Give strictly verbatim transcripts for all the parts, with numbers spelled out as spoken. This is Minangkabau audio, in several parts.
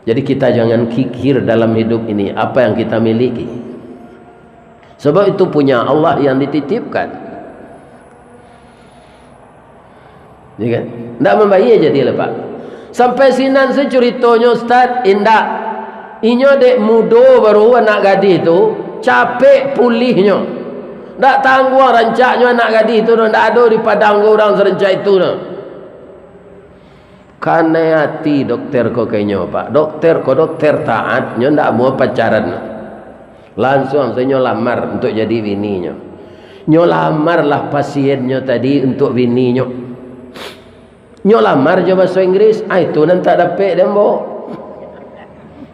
Jadi kita jangan kikir dalam hidup ini, apa yang kita miliki. Sebab itu punya Allah yang dititipkan. Ya kan? Ndak mambayia jadi lah, Pak. Sampai sinan se curitonyo, Ustaz, indak. Inyo dek mudo baru anak gadih tu, capek pulihnyo. Ndak tangguang rancaknyo anak gadih tu, ndak ado di Padang ko urang sarancak itu, nah. Kanai ati dokter ko ka inyo, Pak. Dokter ko dokter taat, nyo ndak amuah pacaran. Lansuang sajo nyo lamar untuak jadi bininyo. Nyo lamarlah pasiennyo tadi untuak bininyo. Nyo lamar jo baso Inggris, ah, itu nan tak dapek dek ambo.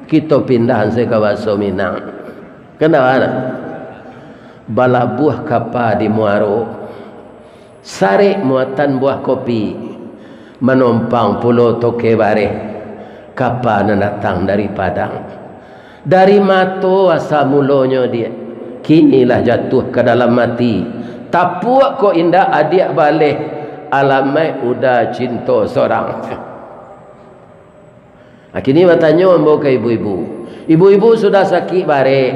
Kito pindah se ka baso Minang. Kan dak bana? Balabuah kapa di muaro. Sarek muatan buah kopi, manompang pulo toke bareh, kapa nan datang dari Padang. Dari mato asa mulonyo, Diak, kini lah jatuah ka dalam ati. Tapuak kok indak adiak baleh, alamaik uda cinto sorang. Kini batanyo ambo ka ibu-ibu. Ibu-ibu sudah sakik barek,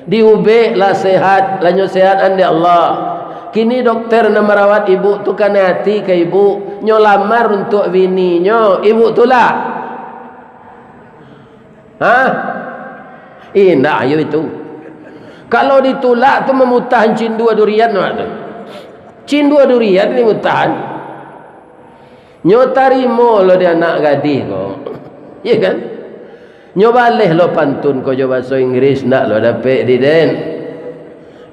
diubek lah sehat, lah nyo sehat-an dek Allah. Kini dokter nan marawat ibu tu kanai ati ka ibu, nyo lamar untuak bininyo, ibu tulak? Hah? Indak, ayo itu. Kalau ditulak tu mamutahan cindua durian, Mak, tu. Cindua durian dimutahan. Nyo tarimo lo di anak gadih ko. Iya kan? Nyo baleh lo pantun ko jo baso Inggris, ndak lo dapek di den.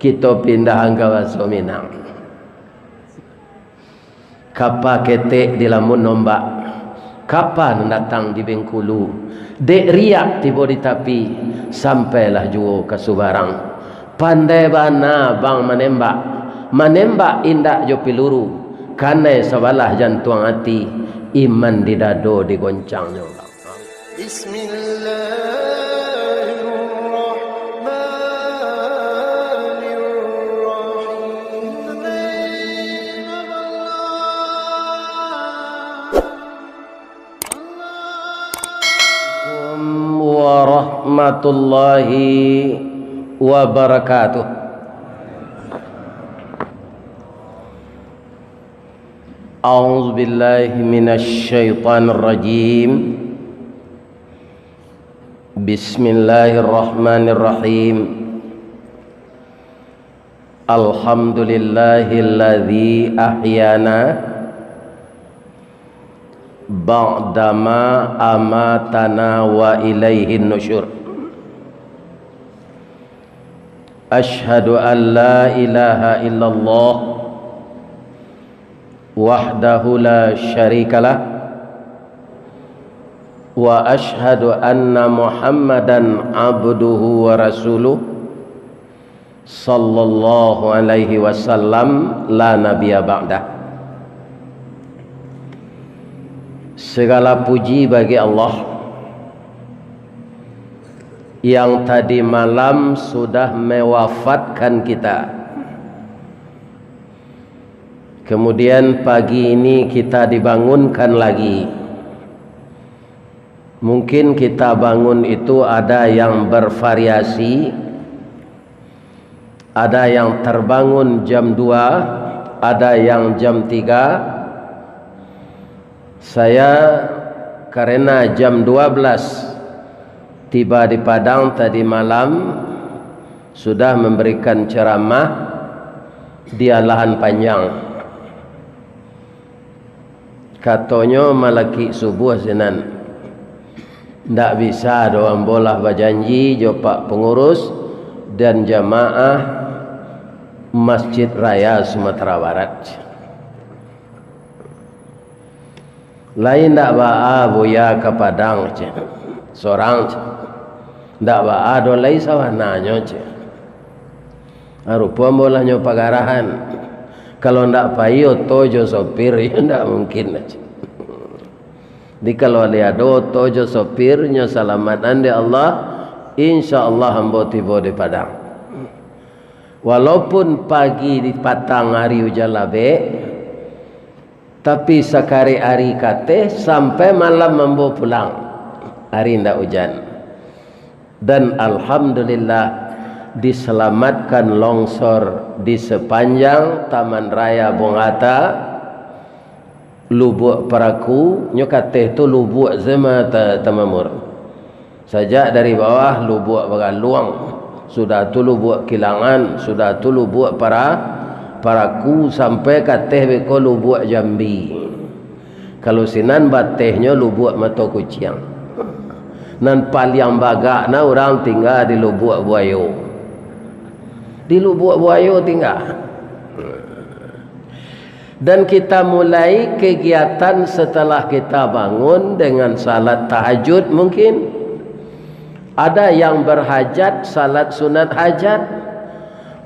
Kito pindahan ka baso Minang. Kapa ketek dilamun ombak, kapa nan datang di Bengkulu, dek riak tibo di tapi, sampailah juo ka subarang. Pandai bana bang manembak, manembak indak jo piluru, kanai sabalah jantuang ati, iman di dado digoncangnyo. Bismillahirrahmanirrahim. Warahmatullahi wabarakatuh. A'udzubillahi minasyaitonirrajim. Bismillahirrahmanirrahim. Alhamdulillahilladzi ahyana ba'dama amatana wa ilaihin nusyur. Asyhadu an la ilaha illallah wahdahu la syarikalah, wa asyhadu anna Muhammadan abduhu wa rasuluh, sallallahu alaihi wasallam, la nabiyya ba'dah. Segala puji bagi Allah yang tadi malam sudah mewafatkan kita. Kemudian pagi ini kita dibangunkan lagi. Mungkin kita bangun itu ada yang bervariasi, ada yang terbangun jam dua, ada yang jam tiga. Saya karena jam dua belas tiba di Padang tadi malam, sudah memberikan ceramah di Alahan Panjang. Katonyo malakik subuah sinan. Ndak bisa doh, ambo lah bajanji jo Pak Pengurus dan jamaah Masjid Raya Sumatera Barat. Lai ndak baa Buya ka Padang, ceh. Sorang, ceh. Ndak baa doh, lai sabananyo, ceh. Ah, rupo ambo lah nyo pagarahan. Kalau ndak pai oto jo sopir, yo ndak mungkin lah, ceh. Jadi kalau lai ado oto jo sopir, nyo salamatan dek Allah, insya Allah ambo tibo di Padang. Walaupun pagi di patang ari ujan labek, tapi sakarek ari kateh sampai malam ambo pulang. Hari ndak ujan. Dan alhamdulillah, diselamatkan longsor di sepanjang Taman Raya Bongata, Lubuak Paraku, nyo kateh tu lubuak se ma ta-, tamamur. Sajak dari bawah Lubuak Bagaluang, sudah tu Lubuak Kilangan, sudah tu Lubuak Para-, Paraku, sampai kateh beko Lubuak Jambi. Kalau sinan batehnyo Lubuak Mato Kuciang. Nan paliang bagak na urang tingga di Lubuak Buayo. Di Lubuak Buayo tingga. Dan kita mulai kegiatan setelah kita bangun dengan salat tahajud mungkin. Ada yang berhajat, salat sunat hajat.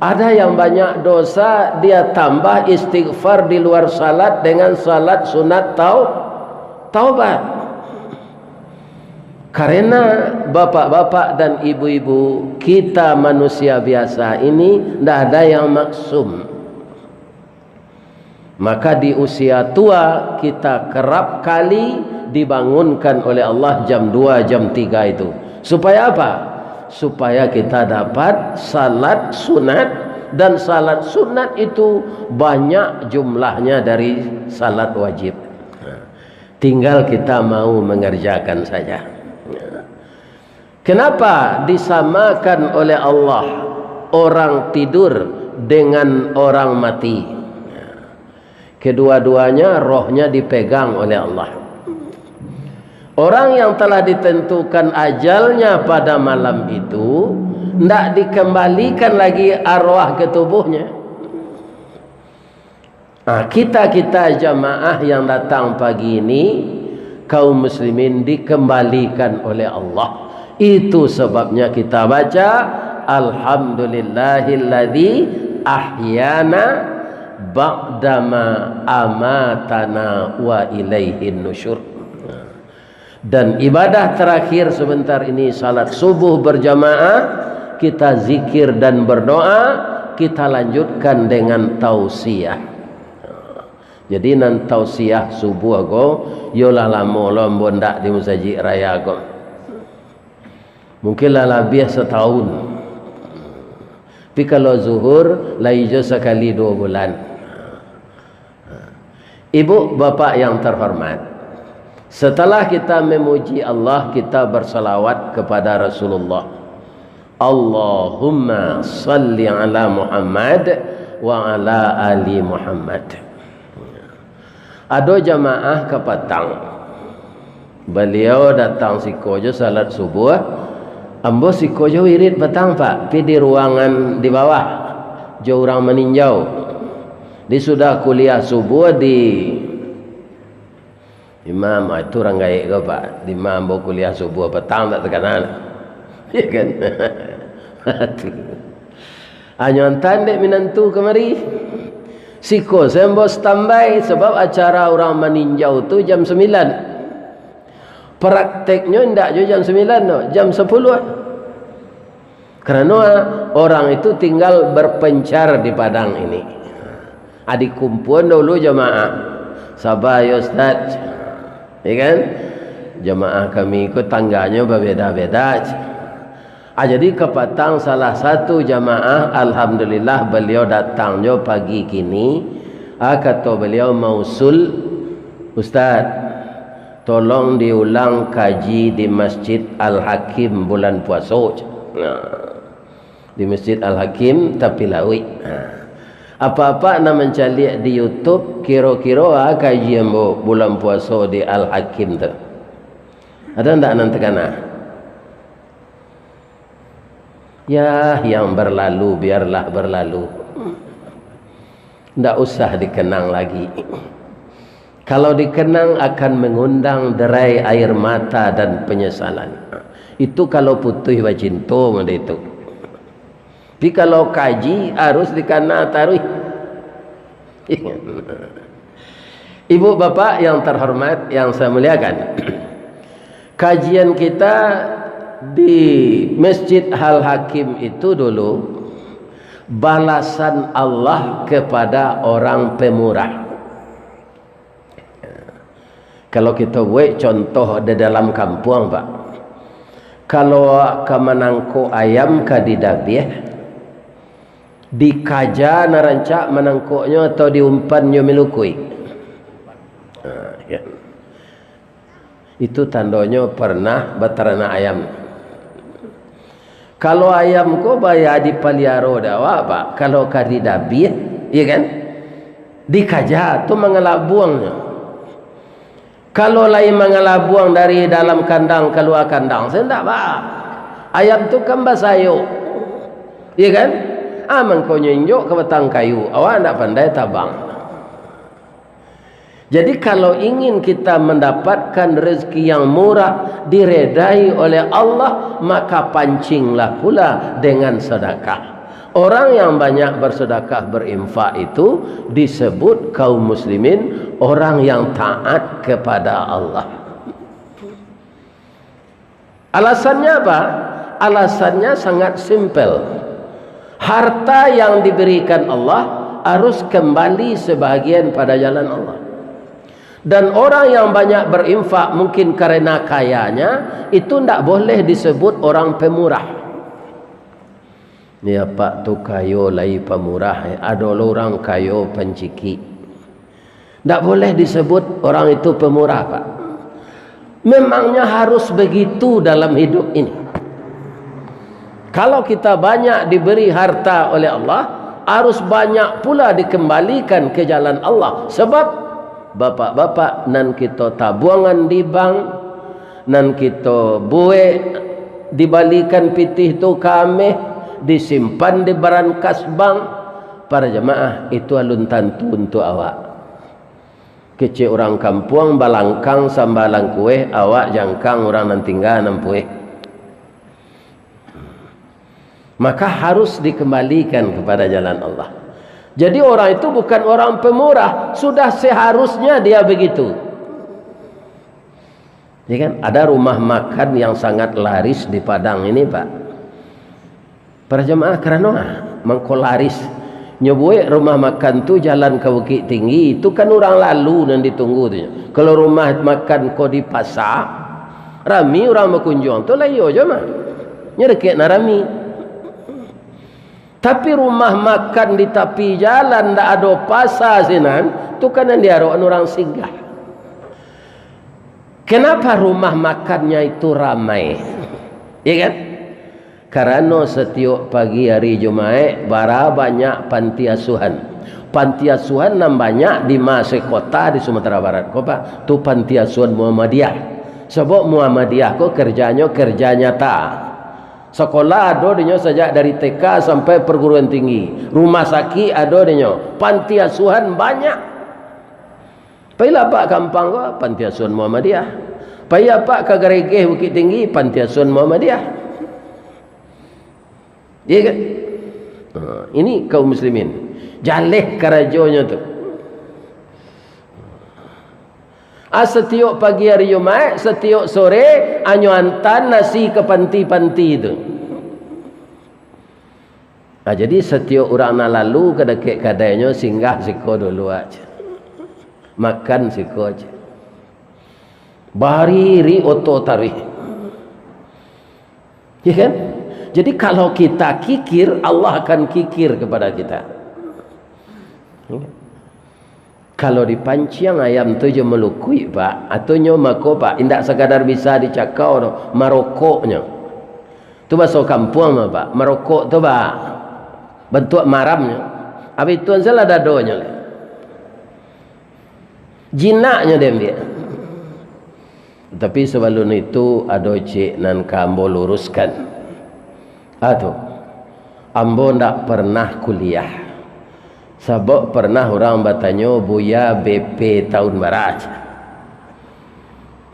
Ada yang banyak dosa, dia tambah istighfar di luar salat dengan salat sunat tau-, taubat. Karena bapak-bapak dan ibu-ibu, kita manusia biasa ini ndak ada yang maksum. Maka di usia tua, kita kerap kali dibangunkan oleh Allah jam dua, jam tiga itu. Supaya apa? Supaya kita dapat salat sunat, dan salat sunat itu banyak jumlahnya dari salat wajib. Tinggal kita mau mengerjakan saja. Kenapa disamakan oleh Allah orang tidur dengan orang mati? Kedua-duanya rohnya dipegang oleh Allah. Orang yang telah ditentukan ajalnya pada malam itu, ndak dikembalikan lagi arwah ke tubuhnya. Nah, kita-kita jamaah yang datang pagi ini, kaum muslimin dikembalikan oleh Allah. Itu sebabnya kita baca, "Alhamdulillahilladzi ahyana ba'dama amatana wa ilaihin nusyur." Dan ibadah terakhir sebentar ini, salat subuh berjamaah, kita zikir dan berdoa, kita lanjutkan dengan tausiah. Jadi, nan tausiah subuh ko, yo lah lamo lo ambo ndak di masajik raya ko. Mungkin lah labiah satahun. Tapi kalau zuhur, lai jo sakali duo bulan. Ibu, bapak yang terhormat, setelah kita memuji Allah, kita bersalawat kepada Rasulullah. Allahumma salli ala Muhammad wa ala ali Muhammad. Ado jamaah kapatang. Baliau datang siko jo salat subuh, ambo siko jo wirid patang, Pak, pi di ruangan di bawah, jo urang maninjau. Di sudah kuliah subuh di imam, ah, itu urang gaek ko, Pak. Di imam ambo kuliah subuh patang tak takana. Ya kan? Aduh. Hanyo antan dek minantu kamari. Siko se ambo standby, sabab acara urang maninjau tu jam sambilan. Prakteknyo indak jo jam sambilan no, jam sapuluah. Karano, ah, orang itu tinggal berpencar di Padang ini. Ah, dikumpuan dulu jamaah. Sabar yo, Ustaz. Ya kan? Jamaah kami ko tangganyo babeda-beda. Ah, jadi kapatang salah satu jamaah, alhamdulillah, baliau datang jo pagi kini. Ah, kato baliau mausul, "Ustaz, tolong diulang kaji di Masjid Al-Hakim bulan puaso." Nah, di Masjid Al-Hakim tapi lauik. Nah, apa-apa nan mancaliak di YouTube, kiro-kiro ah kaji ambo bulan puaso di Al-Hakim tu. Ada ndak nan takana? Ya, yang berlalu, biarlah berlalu. Ndak usah dikenang lagi. Kalau dikenang, akan mengundang derai air mata dan penyesalan. Itu kalau putuih bacinto, model itu. Tapi kalau kaji, harus dikana taruih. Ibu bapak yang terhormat, yang saya muliakan, kajian kita di Masjid Al-Hakim itu dulu balasan Allah kepada orang pemurah. Kalau kita buat contoh di dalam kampuang, Pak, Kalau ka manangkok ayam ka didabiah, dikaja nan rancak manangkoknyo atau diumpan jo milukuik? Ha, ya. Itu tandonyo pernah bataranak ayam. Kalau ayam ko baya dipaliaro dek awak, Pak, kalau ka didabiah, iya kan? Dikaja tu mangalabuangnyo. Kalau lai mangalabuang dari dalam kandang kalua kandang, se ndak ba. Ayam tu kan basayok. Iya kan? Ah, mangkonyo injok ka batang kayu, awak ndak pandai tabang. Jadi, kalau ingin kita mendapatkan rezeki yang murah, diredai oleh Allah, maka pancinglah pula dengan sedekah. Orang yang banyak bersedekah, berinfak itu disebut kaum muslimin orang yang taat kepada Allah. Alasannya apa? Alasannya sangat simpel. Harta yang diberikan Allah harus kembali sebahagian pada jalan Allah. Dan orang yang banyak berinfak mungkin karena kayanya, itu ndak boleh disebut orang pemurah. Ni apak tu kayo lai pamurah, eh. Ado lo urang kayo pancikik. Ndak boleh disebut orang itu pemurah, Pak. Memangnya harus begitu dalam hidup ini. Kalau kita banyak diberi harta oleh Allah, harus banyak pula dikembalikan ke jalan Allah. Sebab bapak-bapak nan kito tabuangan di bank, nan kito buek, dibalikan pitih tu ka ameh, disimpan di barankas bank, para jamaah, itu alun tantu untuak awak. Kecek urang kampuang, balangkang sambalang kueh, awak jangkang urang nan tingga nan pueh. Maka harus dikembalikan kepada jalan Allah. Jadi orang itu bukan orang pemurah, sudah seharusnya dia begitu. Ya kan? Ada rumah makan yang sangat laris di Padang ini, Pak. Para jamaah, karano ah, mangko laris. Nyo buek rumah makan tu jalan ka Bukittinggi, itu kan urang lalu nan ditunggu tu. Kalau rumah makan ko di pasa, rami urang bakunjuang tu, lah iyo jo mah. Nyo dakek nan rami. Tapi rumah makan di tapi jalan, ndak ado pasa sinan, tu kan nan diarokan urang singgah. Kenapa rumah makannya itu ramai? Ya kan? Karano satiok pagi ari Jumaik, bara banyak panti asuhan. Panti asuhan nan banyak di ma sekota di Sumatera Barat ko, Pak, tu panti asuhan Muhammadiyah. Sabab Muhammadiyah ko kerjanyo kerja nyata. Sakolah ado dinyo sajak dari T K sampai perguruan tinggi. Rumah sakik ado dinyo. Panti asuhan banyak. Pailah apak ka Ampang ko, panti asuhan Muhammadiyah. Pai apak ka Garegeh, Bukittinggi, panti asuhan Muhammadiyah. Iya kan? Ha, ini kaum muslimin. Jaleh karajonyo tu. Ah, satiok pagi ari Jumaik, satiok sore, anyo antaan nasi ka panti-panti tu. Ah, jadi satiok urang nan lalu ka dakek kadainyo, singgah siko dulu aja. Makan siko aja. Bariri oto taruih. Ya kan? Jadi kalau kita kikir, Allah akan kikir kepada kita. Kalau dipanciang ayam tu jo malukuik, Pak, atau nyo mako, Pak, indak sakadar bisa dicakau doh, marokoknyo. Tu baso kampuang mah, Pak, marokok tu, Pak, bantuak maramnyo. Abih tu salah dadonyo lai. Jinaknyo diambiak. Tapi sabalun itu, ado ciek nan ka ambo luruskan. Ah, tu. Ambo ndak pernah kuliah. Sabab pernah urang batanyo, "Buya B P tahun bara?"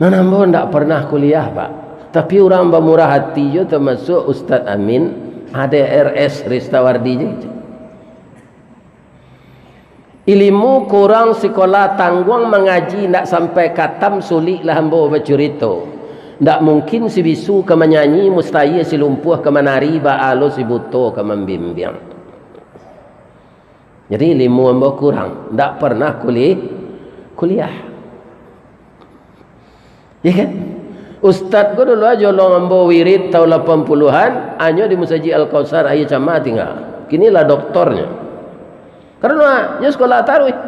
Nan ambo ndak pernah kuliah, Pak. Tapi urang bamurah ati jo, tamasuak Ustaz Amin, A D R S Ristawardi je. Ilimu kurang sikolah tangguang mangaji, ndak sampai katam sulik lah ambo bacurito. Ndak mungkin si bisu ka manyanyi, mustahil si lumpuah ka manari, baa lo si buto ka mambimbiang. Jadi ilimu ambo kurang, ndak pernah kuli-, kuliah. Ya kan? Ustad ko dulu a jolong ambo wirid taun lapan puluahan, anyo di Masajik Al-Kausar Aia Cama tingga. Kini lah doktornyo. Karano nyo sekolah taruih.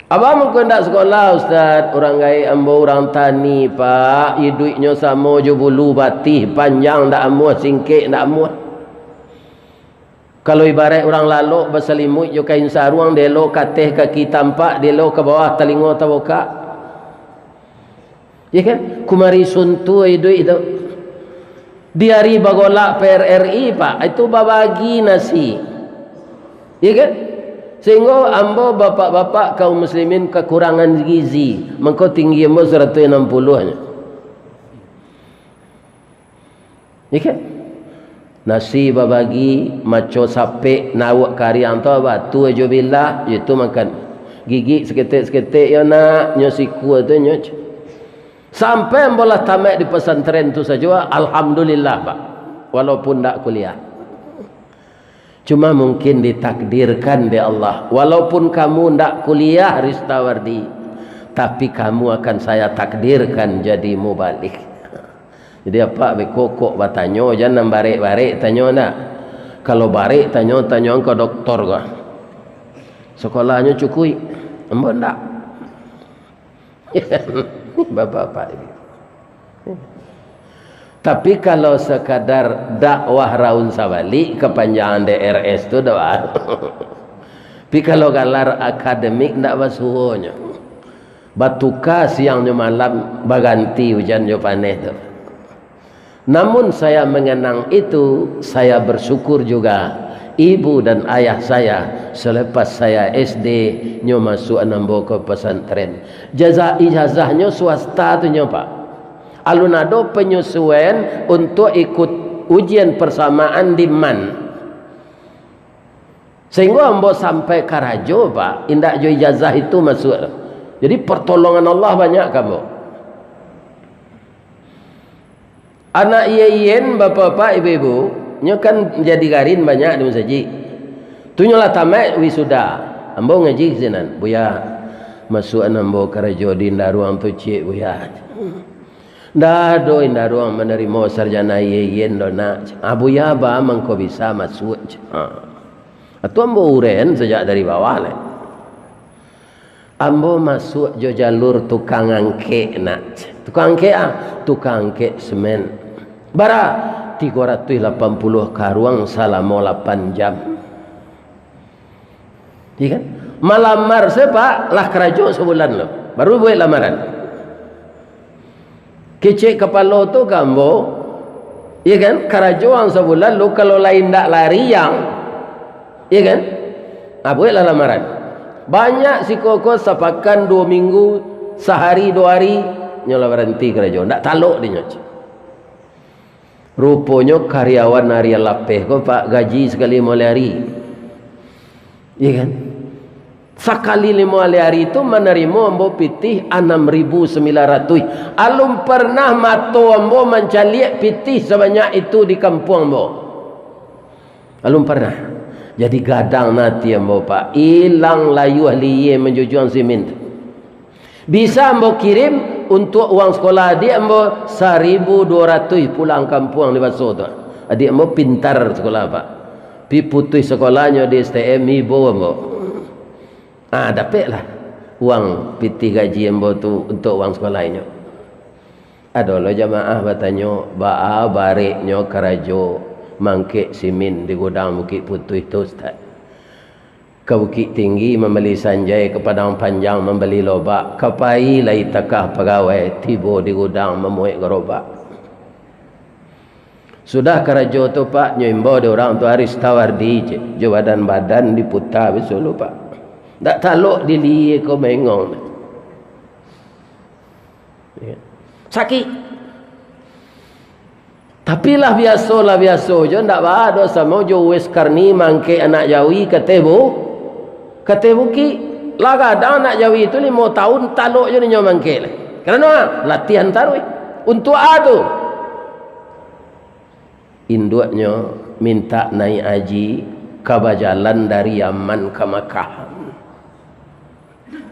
Abah mangko indak sekolah, Ustad. Urang gaek ambo urang tani, Pak. Iduiknyo samo jo bulu batih, panjang ndak amuah, singkek ndak amuah. Kalau ibaraik urang lalok basalimuik jo kain saruang, dielo ka ateh kaki tampak, dielo ka bawah talingo tabukak. Ya kan? Kumari suntua iduik tu. Di ari bagolak P R R I, Pak, itu babagi nasi. Ya kan? Sehingga ambo bapak-bapak kaum muslimin kakurangan gizi, mangko tinggi ambo saratuih anam puluahnyo. Ya kan? Nasi babagi, maco sapek, nawak kariang tu, batu ajo bilah, yo tu makan. Gigik saketek-saketek yo nak, nyo sikua tu nyo. Sampai ambo lah tamaik di pesantren tu sajo, alhamdulillah, Pak. Walaupun ndak kuliah. Cuma mungkin ditakdirkan dek Allah. Walaupun kamu ndak kuliah, Ristawardi, tapi kamu akan saya takdirkan jadi mubalig. Jadi, apak beko kok batanyo, jan nan barek-barek tanyo ndak. Kalau barek tanyo, tanyoan ka doktor ko. Sakolahnyo cukuik, ambo ndak. Bapak-bapak ini. Tapi kalau sakadar dakwah raun sabalik, kapanjangan D R S tu doa. Tapi kalau galar akademik, ndak basuonyo. Batuka siang jo malam, baganti ujan jo paneh tu. Namun saya mengenang itu, saya bersyukur juga ibu dan ayah saya, selepas saya S D, nyo masuak ambo ke pesantren. Jaza-, ijazahnyo swasta tu nyo, Pak. Alun ado penyusuan untuk ikut ujian persamaan di MAN. Sehingga ambo sampai karajo, Pak, indak jo ijazah itu masuak. Jadi, pertolongan Allah banyak ka ambo. Anak iyen-iyen, bapak-bapak, ibu-ibu, nyo kan jadi garin banyak di masajik. Tu nyo lah tamaik wisuda. Ambo ngaji ka sinan, "Buya, masuakan ambo karajo di Indaruang tu ciek, Buya." "Ndak ado Indaruang manarimo sarjana iyen-iyen doh, Nak." "Ah, Buya ba mangko bisa masuak." Ha. Atu ambo uren sajak dari bawah lai. Ambo masuak jo jalur tukang angkek, Nak. Tukang angkek, ah, tukang angkek semen. Bara? Tigo ratuih lapan puluah karuang salamo lapan jam. Iya kan? Malamar se, Pak, lah karajo sabulan lo. Baru buek lamaran. Kecek kapalo tu ka ambo, iya kan, karajo ang sabulan lo, kalau lai ndak lari ang, iya kan, ah, bueklah lamaran. Banyak siko ko sapakan, duo minggu, sahari, duo hari, nyo lah baranti karajo, ndak talok di nyo. Ruponyo karyawan harian lapeh ko, Pak, gaji sakali limo ari. Iya kan? Sakali limo ari tu manarimo ambo pitih anam ribu sambilan ratuih. Alun parnah mato ambo mancaliak pitih sabanyak itu di kampuang ambo. Alun parnah. Jadi gadang ati ambo, Pak. Ilang layuah liyie manjujuang simin tu. Bisa ambo kirim untuak uang sakolah adiak ambo saribu duo ratuih pulang kampuang di baso tu. Adiak ambo pintar sakolah, Pak. Pi putuih sakolahnyo di S T M, ibo ambo. Ah, dapeklah uang pitih gaji ambo tu untuak uang sakolah inyo. Ado lo jamaah batanyo, "Baa bareknyo karajo mangkek simin di gudang Bukik Putuih tu, Ustaz?" Ka Bukik Tinggi mambali sanjai, ka Padang Panjang mambali lobak, ka pai lai takah pagawai, tibo di gudang mamuek garobak. Sudah karajo tu, Pak, nyo imbau dek urang tu, "Aris Tawardi," cek, jo badan-badan diputa biso lo, Pak. Ndak talok dili ko maengong. Ya. Sakik. Tapi lah biaso, lah biaso jo, ndak baa doh samo jo Uwais Karni mangkek anak jawi ka ateh bu-, ka ateh bukik. Lah gadang anak jawi tu limo taun talok jo inyo mangkek lai. Karano latihan taruih. Untuak a tu? Induaknyo mintak naiak haji ka bajalan dari Yaman ka Makkah.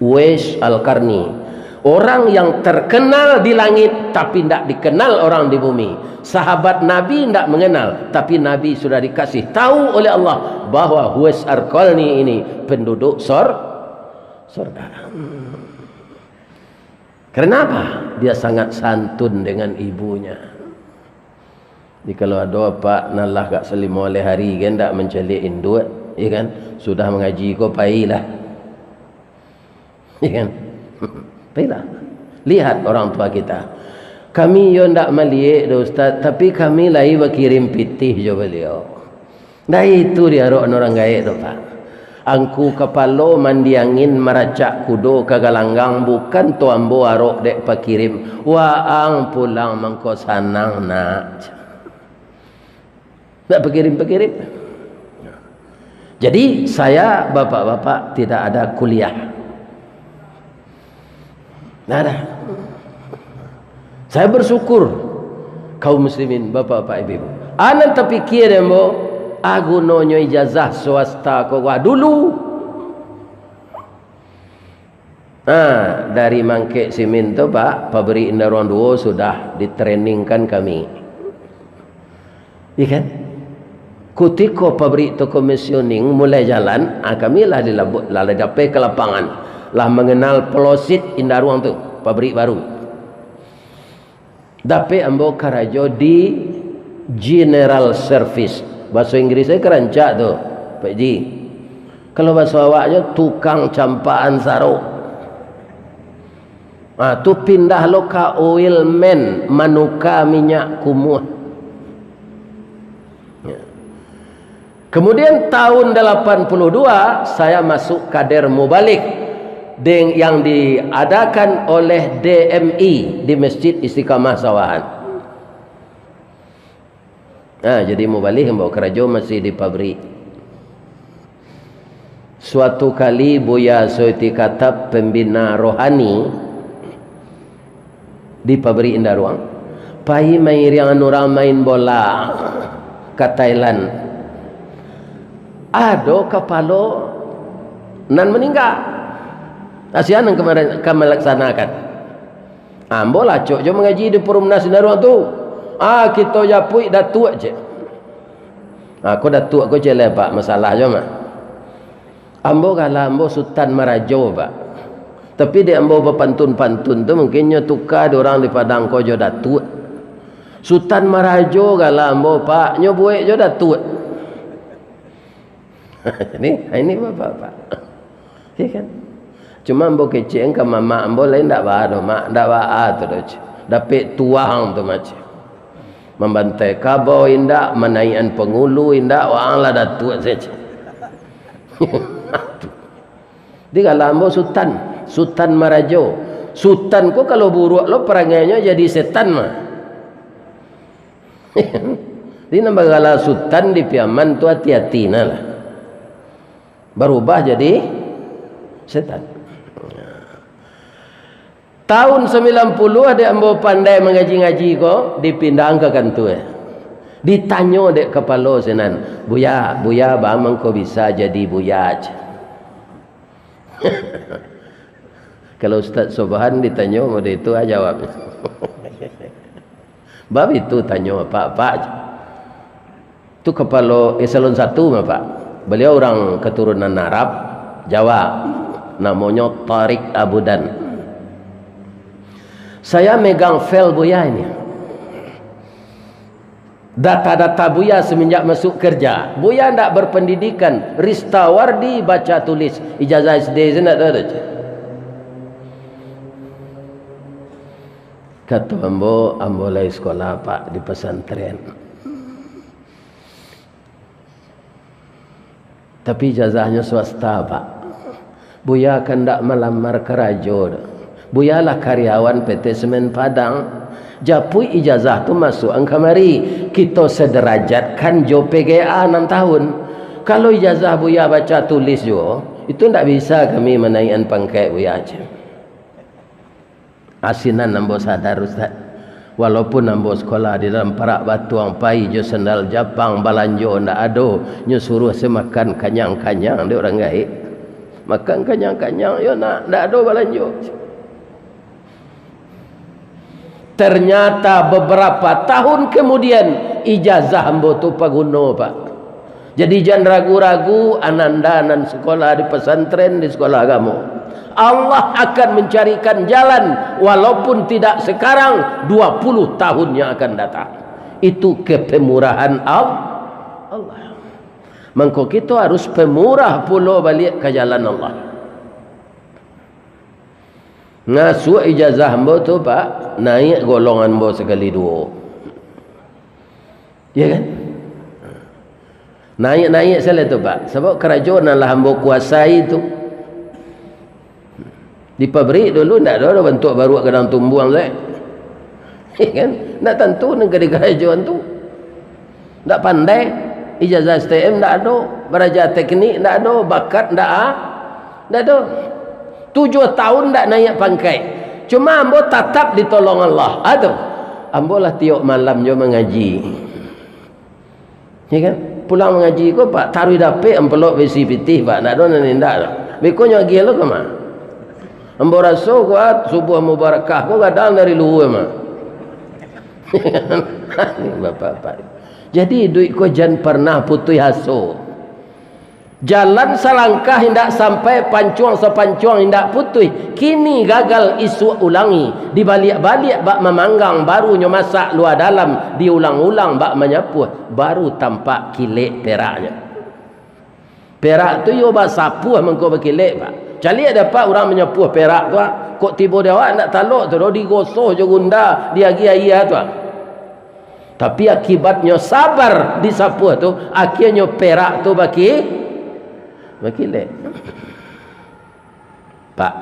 Uwais Al-Qarni, Orang yang terkenal di langit, tapi ndak dikenal orang di bumi. Sahabat Nabi ndak mengenal, tapi Nabi sudah dikasih tahu oleh Allah bahwa Uwais Al-Qarni ini penduduk sor-, sorga. Karena apa? Dia sangat santun dengan ibunya. Jadi kalau ado apak nan lah agak salimo leh hari kan, ndak mancaliak induak, ya kan? Sudah mangaji ko, pailah. Ya kan? Pailah. Lihat orang tua kita. Kami yo ndak maliek doh, Ustaz, tapi kami lai bakirim pitih jo baliau. Ndak itu diarok urang gaek doh, Pak. Angku kapalo mandi angin, maracak kudo ka galanggang, bukan tu ambo arok dek pakirim. Waang pulang mangko sanang, Nak. Ndak pakirim-pakirim. Jadi, saya, bapak-bapak, tidak ada kuliah. Ndak ada. Saya bersyukur, kaum muslimin, bapak-bapak, ibu-ibu. A nan tapikia dek ambo, a gunonyo ijazah swasta ko, wah, dulu. Nah, dari mangkek simin tu, Pak, pabrik Indaruang duo sudah ditrainingkan kami. Iya kan? Kutiko pabrik tu commissioning mulai jalan, ah, kami lah di labu-, lah dapek ka lapangan. Lah manganal palosit Indaruang tu, pabrik baru. Dapek ambo karajo di General Service. Bahaso Inggris e ka rancak tu, Pak Ji. Kalau bahaso awaknyo, tukang campakan sarok. Ah, tu pindah lo ka oil man, manuka minyak kumuah. Ya. Kemudian tahun delapan puluh dua, saya masuk kader mubalig deng-, yang diadakan oleh D M I di Masjid Istiqamah Sawahan. Ha, jadi mubalig ambo, karajo masih di pabrik. Suatu kali Buya Soiti Katab, pembina rohani di pabrik Indaruang, pai mairiangan urang main bola ka Thailand. Ado kapalo nan maningga. Asian nan ka mara-, ka malaksanakan. Ambo lah acok jo mangaji di Perumnas Indaruang tu. Ah, kito japuik datuak, cek. Ah, ko datuak ko cek lai, Pak, masalah jo mah. Ambo gala ambo Sutan Marajo, Pak. Tapi dek ambo bapantun-pantun tu, mungkin nyo tuka dek urang di Padang ko jo datuak. Sutan Marajo gala ambo, Pak, nyo buek jo datuak. Ini, ini bapak-bapak. Iya kan? Cuma ambo kecek ka mamak ambo lain ndak baa doh, Mak, ndak baa tu doh, cek. Dapek tuang tu, Mak, cek. Mambantai kabau indak, manaikan pangulu indak, waang lah datuak sajo. Digala ambo Sutan, Sutan Marajo. Sutan ko kalau buruak lo parangainyo jadi setan mah. Jadi, nan bagala Sutan di Piaman tu ati-ati nah lah. Barubah jadi setan. Tahun sambilan puluah, dek ambo pandai mangaji-ngaji ko, dipindahan ka kantua. Ditanyo dek kapalo sinan, "Buya, Buya baa mangko bisa jadi Buya?" cek. Kalau Ustaz Sobhan ditanyo model itu, ah, jawabnyo. Bab itu tanyo apak-apak. Tu kapalo eselon satu mah, Pak. Baliau urang katurunan Arab, Jawa. Namonyo Tariq Abudan. Saya megang file Buya ini. Data-data Buya semenjak masuk kerja. Buya ndak berpendidikan. Ristawardi baca tulis. Ijazah S D se ndak ado. Kato ambo, "Ambo lai sekolah, Pak, di pesantren. Tapi ijazahnyo swasta, Pak." Buya kan ndak malamar karajo doh. Buya lah karyawan P T Semen Padang. Japuik ijazah tu masuakan kamari. Kito sederajatkan jo P G A anam tahun. Kalau ijazah Buya baca tulis juo, itu ndak bisa kami manaikan pangkek Buya, cek. Asinan ambo sadar, Ustaz. Walaupun ambo sekolah di dalam parak batuang, pai jo sandal Japang, balanjo ndak ado, nyo suruah se makan kanyang-kanyang dek urang gaek. Makan kanyang-kanyang, yo nak, ndak ado balanjo. Ternyata beberapa tahun kemudian, ijazah ambo tu paguno, Pak. Jadi, jan ragu-ragu, ananda nan sekolah di pesantren, di sekolah agamo. Allah akan mencarikan jalan, walaupun tidak sekarang, dua puluh tahun yang akan datang. Itu kepemurahan Al-, Allah. Mangko kito harus pemurah pulo baliak ka jalan Allah. Ngasuak ijazah ambo tu, Pak, naiak golongan ambo sakali duo. Ya kan? Naiak-naiak salah tu, Pak. Sabab karajo nan lah ambo kuasai tu, di pabrik dulu ndak ado bantuak baruak gadang tumbuang sae. Ya kan? Ndak tantu nan ka dikarajoan tu. Ndak pandai, ijazah S T M ndak ado, baraja teknik ndak ado, bakat ndak a-, ndak ado. Tujuah tahun ndak naiak pangkaik. Cuma ambo tatap ditolong Allah. Ah, tu. Ambo lah tiok malam jo mangaji. Ya kan? Pulang mangaji ko, Pak, taruih dapek amplop baisi pitih, Pak. Ndak ado nan indak tu. Beko nyo agiah lo ka ma? Ambo raso ko, ah, subuah mubarakah ko gadang dari luhua mah. Bapak-bapak. Jadi, iduik ko jan parnah putuih aso. Jalan salangkah indak sampai, pancuang sapancuang indak putuih. Kini gagal, isuak ulangi. Dibaliak-baliak bak mamanggang, baru nyo masak lua dalam, diulang-ulang bak manyapuah, baru tampak kilek peraknyo. Perak tu iyo basapuah mangko bakilek, Pak. Caliak dapek urang manyapuah perak tu, ah. Kok tibo di awak ndak talok tu doh, digosoh jo gunda, diagiah aia tu, ah. Tapi akibatnyo sabar disapuah tu, akhianyo perak tu baki-, bakilek. Pak,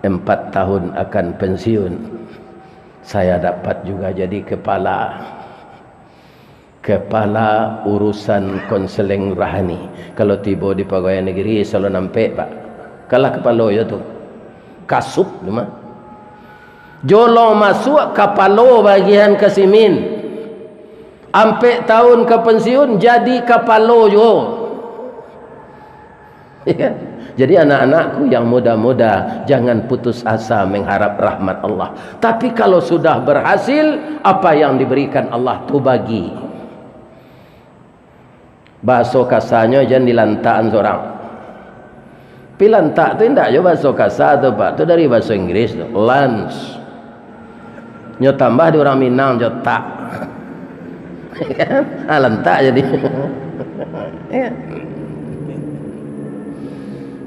empat tahun akan pensiun, saya dapat juga jadi kepala, kepala urusan konseling rohani. Kalau tibo di pagawai negeri, selalu nampek, Pak. Kalah kapalo yo tu. Kasup tu mah. Jolong masuak kapalo bagian kasimin. Ampek tahun ka pensiun, jadi kapalo juo. Ya. Jadi, anak-anakku yang muda-muda, jangan putus asa mengharap rahmat Allah. Tapi kalau sudah berhasil, apa yang diberikan Allah tu bagi. Bahaso kasanyo, jan dilantakan surang. Tapi lantak tu indak jo bahaso kasa tu, Pak. Tu dari bahaso Inggris tu. Lunch. Nyo tambah di urang Minang jo tak. Ah, lantak jadi. Ya.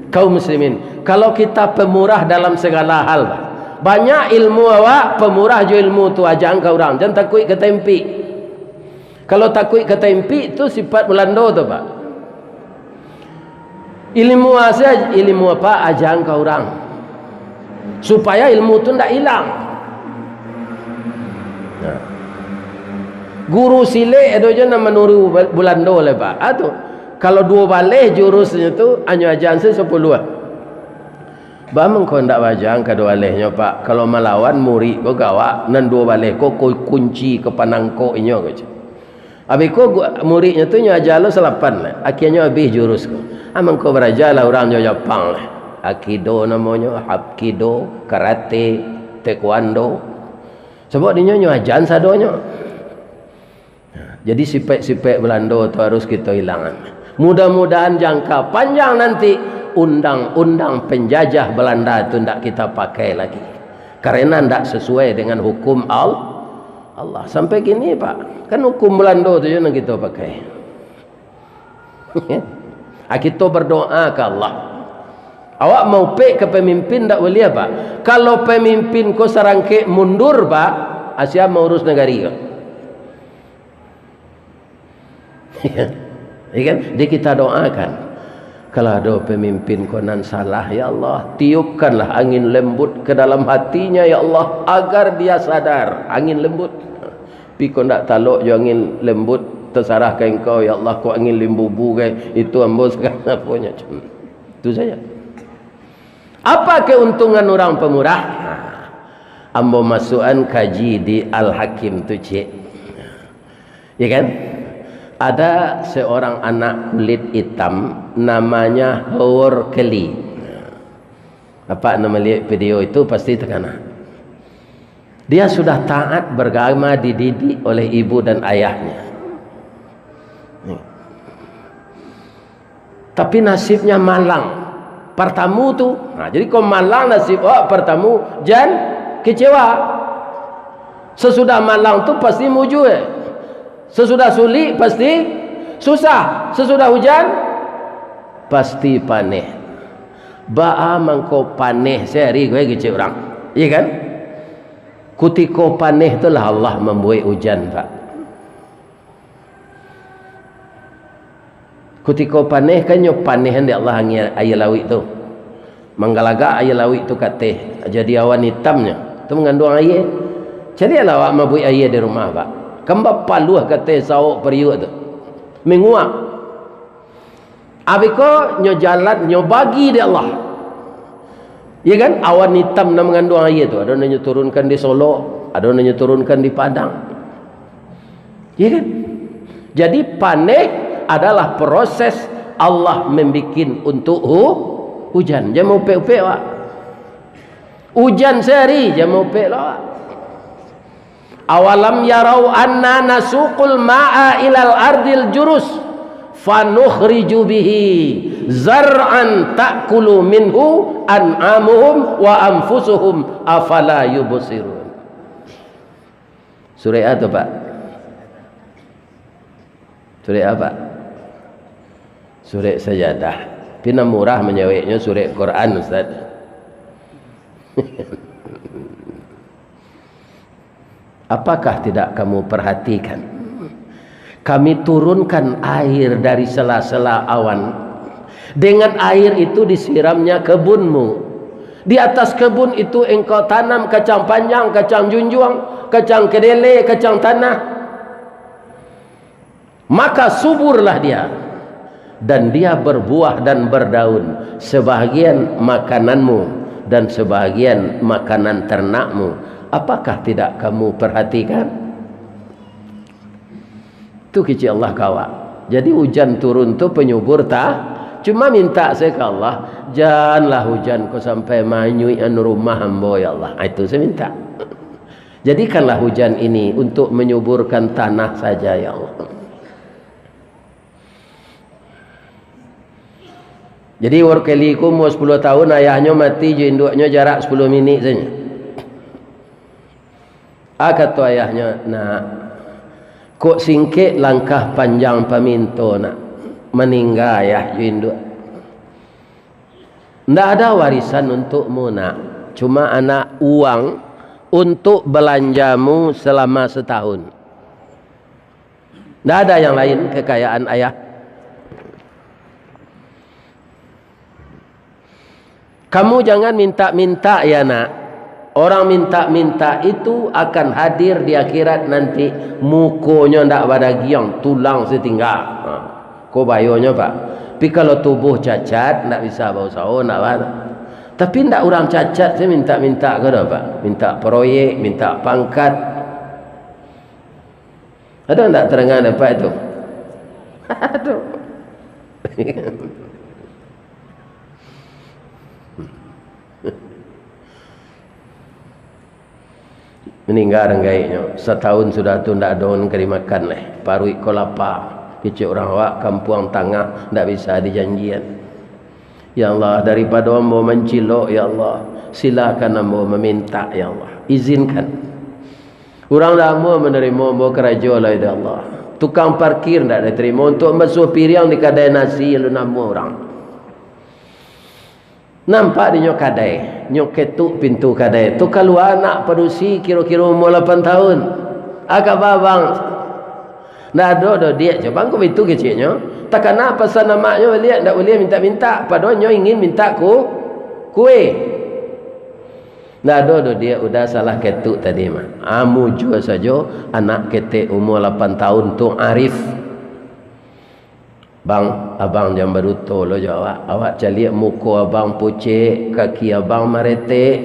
Kaum muslimin, kalau kita pemurah dalam segala hal, Pak. Banyak ilmu awak, pemurah jo ilmu tu, ajakan ka urang. Jan takuik ka taimpik. Kalau takuik ka taimpik tu sifat Bulando tu, Pak. Ilmu asa, ilmu apa, ajakan ka urang. Supaya ilmu tu ndak ilang. Nah. Guru silek ado je nan manuru Bulando lai, Pak. Ah, tu. Kalau duo baleh jurusnyo tu, anyo ajakan se sapuluah. Baa mangko ndak baajakan ka duo balehnyo, Pak? Kalau malawan murik ko gawak, nan duo baleh ko, ko kunci ka panangkok inyo ko, ceh. Abih ko gu-, muridnyo tu nyo aja lo salapan, akhianyo abih jurus ko. Ah, mangko barajalah urang jo Japang lah. Aikido namonyo, hapkido, karate, taekwondo. Sabab dinyo nyo ajakan sadonyo. Jadi, sipek-sipek Bulando tu harus kito ilangan. Mudah-mudahan jangka panjang nanti, undang-undang penjajah Belanda tu ndak kita pakai lagi. Karena ndak sesuai dengan hukum Al-, Allah. Sampai kini, Pak, kan hukum Bulando tu je nan kito pakai. Ah, kito berdoa ka Allah. Awak maupek ka pemimpin ndak buliah, Pak. Kalau pemimpin ko sarangkek mundur, Pak, ah, sia maurus nagari ko. Ya kan? Jadi kita doakan. Kalau ado pemimpin ko nan salah, ya Allah, tiupkanlah angin lembut ke dalam hatinya, ya Allah, agar dia sadar. Angin lembut. Pi ko ndak talok jo angin lembut, tasarah ka Engkau, ya Allah, ko angin limbubu gai, itu ambo sagan aponyo. Itu saja. Apa keuntungan urang pemurah? Ambo masuakan kaji di Al-Hakim tu, ciek. Ya kan? Ada seorang anak kulit hitam, namanya Howard Kelly. Apak nan maliek video itu pasti takana. Dia sudah taat beragama, dididik oleh ibu dan ayahnya. Tapi nasibnya malang. Partamu tu, nah, jadi kok malang nasib awak partamu, jan kecewa. Sesudah malang tu pasti mujua. Sesudah sulik pasti susah. Sesudah hujan pasti paneh. Baa mangko paneh sehari gue kecek urang. Iya kan? Kutiko paneh tu lah Allah mambuek ujan, Pak. Kutiko paneh kan nyo panehan dek Allah angin aia lauik tu. Manggalagak aia lauik tu ka ateh, jadi awan itamnyo. Tu manganduang aia. Caliaklah awak mabuek aia di rumah, Pak. Kan bapaluah ka ateh saok pariuak tu. Manguap. Abih ko nyo jalan, nyo bagi dek Allah. Ya kan? Awan itam nan manganduang aia tu. Ado nan nyo turunkan di Solok, ado nan nyo turunkan di Padang. Ya kan? Jadi paneh adalah proses Allah membikin untuk hu-, hujan. Jangan maupek-upek, Pak. Ujan sehari, jangan maupek lah, Pak. Awalam yarau anna nasuqul ma'a ilal ardil jurus fanukhriju bihi zar'an ta'kulu minhu an'amuhum wa anfusuhum afala yubsirun. Surek a tu, Pak? Surek a, Pak? Surek Sajadah. Tapi nan murah manjaweknyo surek Quran, Ustaz. Apakah tidak kamu perhatikan? Kami turunkan air dari sela-sela awan. Dengan air itu disiramnya kebunmu. Di atas kebun itu engkau tanam kacang panjang, kacang junjuang, kacang kedelai, kacang tanah. Maka suburlah dia, dan dia berbuah dan berdaun, sebahagian makananmu dan sebahagian makanan ternakmu. Apakah tidak kamu perhatikan? Tu kecek Allah ka awak. Jadi ujan turun tu penyubur ta-, cuma minta saja ka Allah, "Janlah ujan ko sampai manyuik anu rumah ambo, ya Allah." Ah, itu saja minta. Jadikanlah hujan ini untuk menyuburkan tanah saja, ya Allah. Jadi, Workeli ko umua sapuluah tahun, ayahnyo mati jo induaknyo jarak sapuluah minik sajo. Ah, kato ayahnyo, "Nak, kok singkek langkah panjang paminto, nak? Maningga ayah jo induak." Ndak ada warisan untukmu, nak. Cuma anak uang untuk belanjamu selama setahun. Ndak ada yang lain kekayaan ayah. Kamu jangan minta-minta ya, nak. Orang minta-minta itu akan hadir di akhirat nanti, mukonyo ndak badagiang, tulang satingga. Ha. Ko bayonyo, Pak. Tapi kalau tubuh cacat, ndak bisa bausaho, ndak ba-, tapi ndak urang cacat sajo minta-minta ko doh, Pak. Minta proyek, minta pangkat. Ado ndak tarangah dapek tu? Aduh. Maningga dek gaeknyo, satahun sudah tu ndak ado nan ka dimakan lai. Paruik ko lapa, kecek urang awak kampuang tangah ndak bisa dijanjian. Ya Allah, daripado ambo mancilok, ya Allah, silakan ambo mamintak, ya Allah, izinkan. Urang ndak amuah manarimo ambo karajo lai, ya Allah. Tukang parkir ndak diterimo untuak mambasuah piriang di kadai nasi, alun amuah urang. Nampak di nyo kadai, nyo ketuk pintu kadai tu, kalua anak padusi kiro-kiro umua lapan tahun. "Aka ba, Bang?" "Ndak ado doh, Diak." "Cobaan ko baitu keceknyo, takana pasan amaknyo baliak, ndak buliah mintak-mintak, padahal nyo ingin mintak ku-, kue." "Ndak ado doh, Diak, udah salah ketuk tadi mah." Ah, mujua sajo anak ketek umua lapan tahun tu, Arif. "Bang, abang jan baduto lo jo awak. Awak caliak muko abang pucek, kaki abang maretek.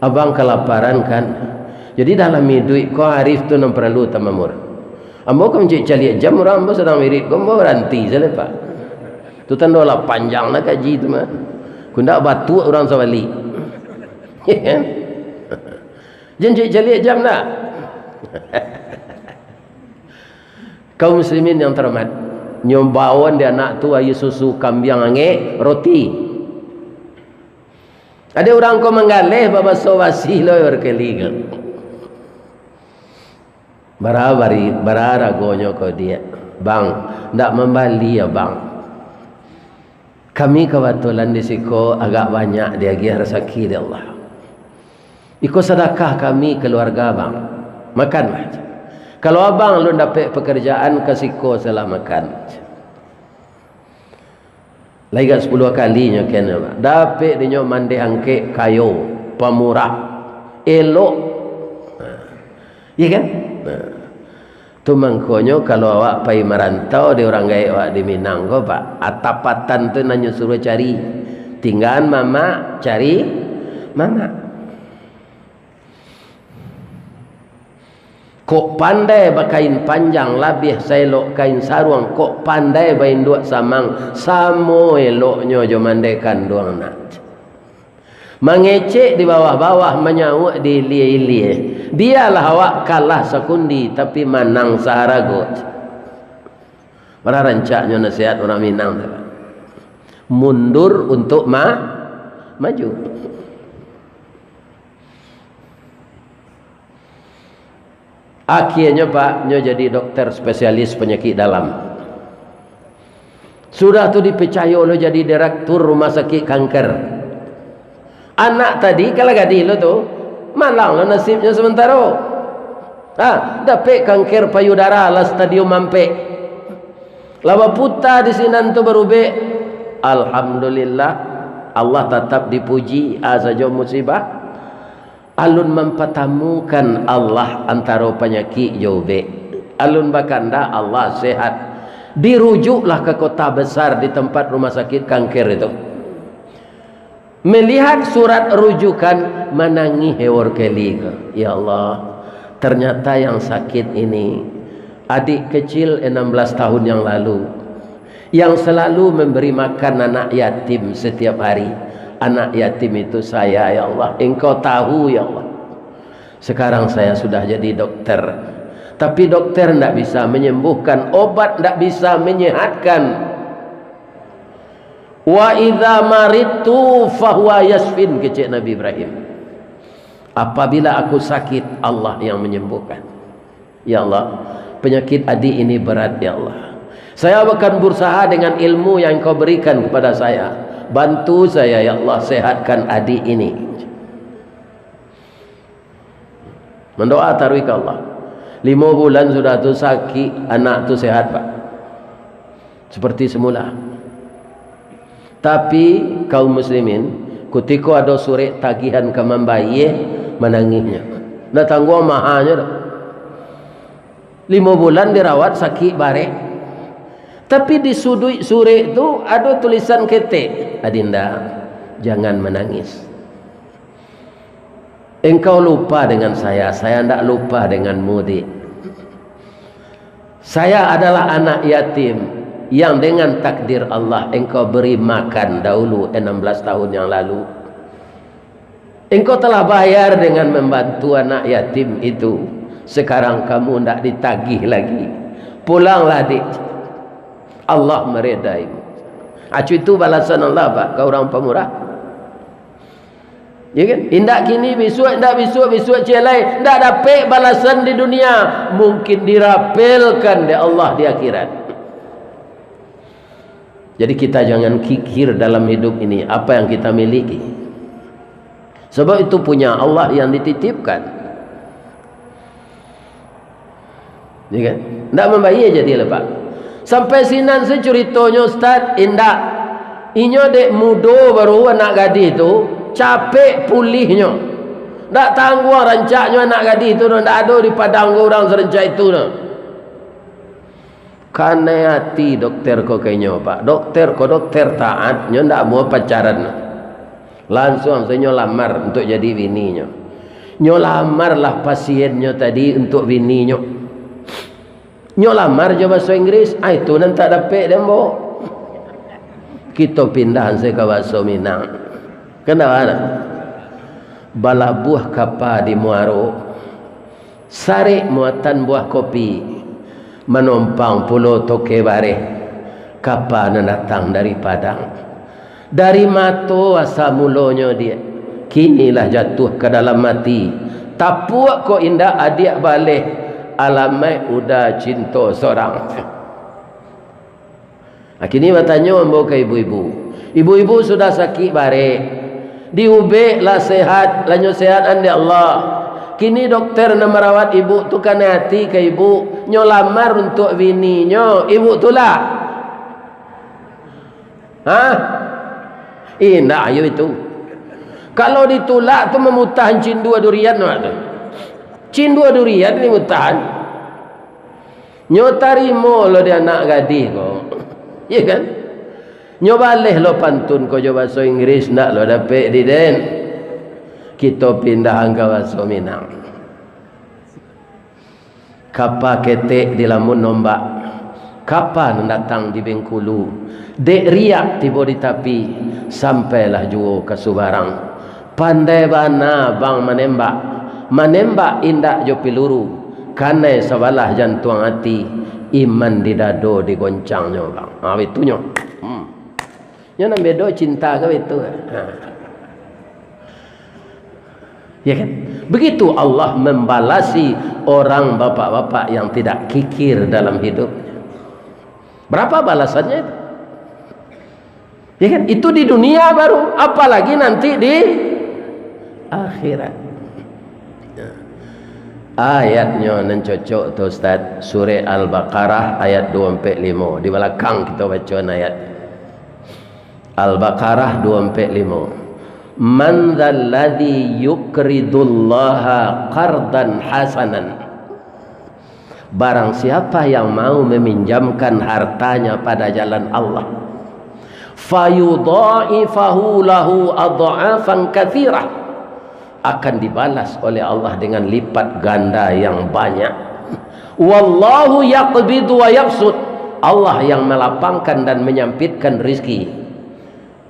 Abang kalaparan kan? Jadi dalam iduik ko Arif tu nan paralu tamamur. Ambo kan mancaliak jam urang, ambo sadang wirid ko, ambo baranti sajo, Pak. Tu tando lah panjang lah kaji tu mah. Kundak batuak urang sabalik." Jan caliak-caliak jam dah. Kaum muslimin yang terhormat, nyo baoan di anak tu aia susu kambiang angek, roti. Ado urang ko manggaleh, babaso basi lo barkali ko. Bara bari, bara ragonyo ko, Diak? Bang, ndak mambali, Abang. Kami kabatulan di siko agak banyak diagiah rasaki dek Allah. Iko sadakah kami kaluarga, Bang. Makanlah. Kalau Abang alun dapek pakarajaan, ka siko salah makan. Lai gak sapuluah kalinyo kena, Pak. Dapek dinyo mandeh angkek, kayo, pamurah, elok. Nah. Iya kan? Nah. Tu mangkonyo kalau awak pai marantau di urang gaek awak di Minang ko, Pak, atapatan tu nan nyo suruah cari. Tinggaan mamak, cari mamak. Kok pandai bakain panjang, labiah saelok kain saruang, kok pandai bainduak samang, samo eloknyo jo mandeh kanduang nak. Mangecek di bawah-bawah, manyauak di ilia-ilia. Bialah awak kalah sakundi, tapi manang saharago. Bara rancaknyo nasihat urang Minang tu, Pak. Mundur untuk ma-, maju. Akhianyo, Pak, nyo jadi dokter spesialis panyakik dalam. Sudah tu dipicayo lo jadi direktur rumah sakik kanker. Anak tadi, kalah gadih lo tu, malang lo nasibnyo samantaro. Ha, dapek kanker payudara lah stadium ampek. Lah baputa di sinan tu barubek. Alhamdulillah, Allah tatap dipuji, a sajo musibah. Alun mampatamukan Allah antaro panyakik jo ubek. Alun bakandak Allah sehat. Dirujuklah ka kota besar di tempat rumah sakit kanker itu. Melihat surat rujukan, manangih Hewor Kelly ko. Ya Allah, ternyata yang sakit ini adik kecil enam belas tahun yang lalu, yang selalu memberi makan anak yatim setiap hari. Anak yatim itu saya, ya Allah. Engkau tahu, ya Allah. Sekarang saya sudah jadi dokter. Tapi dokter ndak bisa menyembuhkan, obat ndak bisa menyehatkan. "Wa idza maridtu fahuwa yasfin," kecek Nabi Ibrahim. "Apabila aku sakit, Allah yang menyembuhkan." Ya Allah, penyakit adik ini berat, ya Allah. Saya akan berusaha dengan ilmu yang Engkau berikan kepada saya. Bantu saya, ya Allah, sehatkan adik ini. Mandoa taruih ka Allah. Limo bulan sudah tu sakik, anak tu sehat, Pak. Seperti semula. Tapi, kaum muslimin, kutiko ado surek tagihan ka mambayie, manangihnyo. Ndak tangguang mahanyo doh. Limo bulan dirawat, sakik barek. Tapi di suduik surek tu ado tulisan ketek, "Adinda, jangan menangis. Engkau lupa dengan saya, saya ndak lupa denganmu, Dik. Saya adalah anak yatim yang dengan takdir Allah engkau beri makan dahulu enam belas tahun yang lalu. Engkau telah bayar dengan membantu anak yatim itu. Sekarang kamu ndak ditagih lagi. Pulanglah, Dik. Allah meredaimu." Acu itu balasan Allah, Pak, ka urang pamurah. Ya kan? Indak kini, bisuak, indak bisuak, bisuak ciek lai, indak dapek balasan di dunia, mungkin dirapelkan dek Allah di akhirat. Jadi kita jangan kikir dalam hidup ini apa yang kita miliki. Sebab itu punya Allah yang dititipkan. Ya kan? Ndak mambayie jadi lah, Pak. Sampai sinan se curitonyo, Ustaz? Indak. Inyo dek mudo baru, anak gadih tu, capek pulihnyo. Ndak tangguang rancaknyo anak gadih tu, ndak ado di Padang ko urang sarancak itu, nah. Kanai ati dokter ko ka inyo, Pak. Dokter ko dokter taat, nyo ndak mau pacaran. Langsuang se nyo lamar untuak jadi bininyo. Nyo lamarlah pasiennyo tadi untuak bininyo. Nyo lamar jo baso Inggris, ah, itu nan tak dapek dek ambo. Kito pindah se ka baso Minang. Kan dak ado? Balabuah kapa di muaro, sarek muatan buah kopi, manompang pulo toke bareh, kapa nan datang dari Padang. Dari mato asa mulonyo, Diak, kini lah jatuah ka dalam ati. Tapuak kok indak adiak baleh, alamaik uda cinto sorang. Kini batanyo ambo ka ibu-ibu. Ibu-ibu sudah sakik barek, diubek lah sehat, lah nyo sehat-an dek Allah. Kini dokter nan marawat ibu tu kanai ati ka ibu, nyo lamar untuak bininyo, ibu tulak? Hah? Indak, ayo itu. Kalau ditulak tu mamutahan cindua durian awak tu. Cindua durian dimutahan. Nyo tarimo lo di anak gadih ko. Iyo kan? Nyo baleh lo pantun ko jo baso Inggris, ndak lo dapek di den. Kito pindahan ka baso Minang. Kapa ketek dilamun ombak, kapa nan datang di Bengkulu. Dek riak tibo di tapi, sampailah juo ka subarang. Pandai bana bang manembak, manembak indak jo piluru, kanai sabalah jantuang ati, iman di dado digoncangnyo, bang. Ha, bitunyo. Hmm. Nyo nan bedo cinta ka bitu. Ha. Ya kan? Begitu Allah membalasi orang bapak-bapak yang tidak kikir dalam hidup. Berapa balasannya itu? Ya kan? Itu di dunia baru, apalagi nanti di akhirat. Ayatnyo nan cocok tu, Ustaz, Surah Al-Baqarah ayat dua ampek limo. Di balakang kito baco ayat. Al-Baqarah dua ampek limo. "Man dzalladzi yuqridullaha qardan hasanan." Barang siapa yang mau meminjamkan hartanya pada jalan Allah, "fayudha'ifahu lahu adha'afan katsirah," akan dibalas oleh Allah dengan lipat ganda yang banyak. "Wallahu yaqbidu wa yabsut," Allah yang melapangkan dan menyampitkan rizki.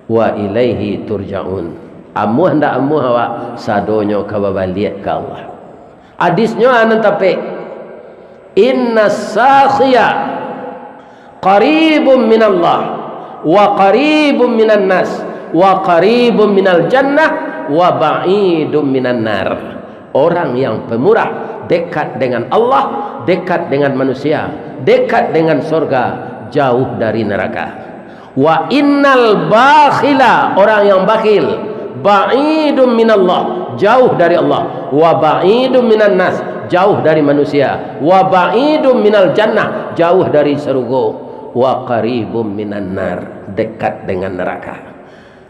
"Wa ilaihi turja'un." Amuah ndak amuah awak, sadonyo ka babaliak ka Allah. Hadisnyo anan tapek, "Inna sakhiya qaribun minallah, wa qaribun minan nas, wa qaribun minal jannah, wa ba'idun minan nar." Orang yang pemurah dekat dengan Allah, dekat dengan manusia, dekat dengan sorga, jauh dari neraka. "Wa innal bakhila," orang yang bakhil, "ba'idun minallah," jauh dari Allah, "wa ba'idun minan nas," jauh dari manusia, "wa ba'idun minal jannah," jauh dari sarugo, "wa qaribun minan nar," dekat dengan neraka.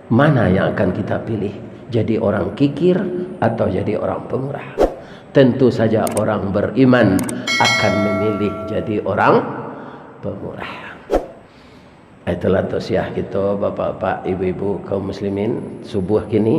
Mana yang akan kita pilih? Jadi orang kikir atau jadi orang pemurah? Tentu saja orang beriman akan memilih jadi orang pemurah. Itulah tausiah kito, bapak-bapak, ibu-ibu, kaum muslimin, subuh kini.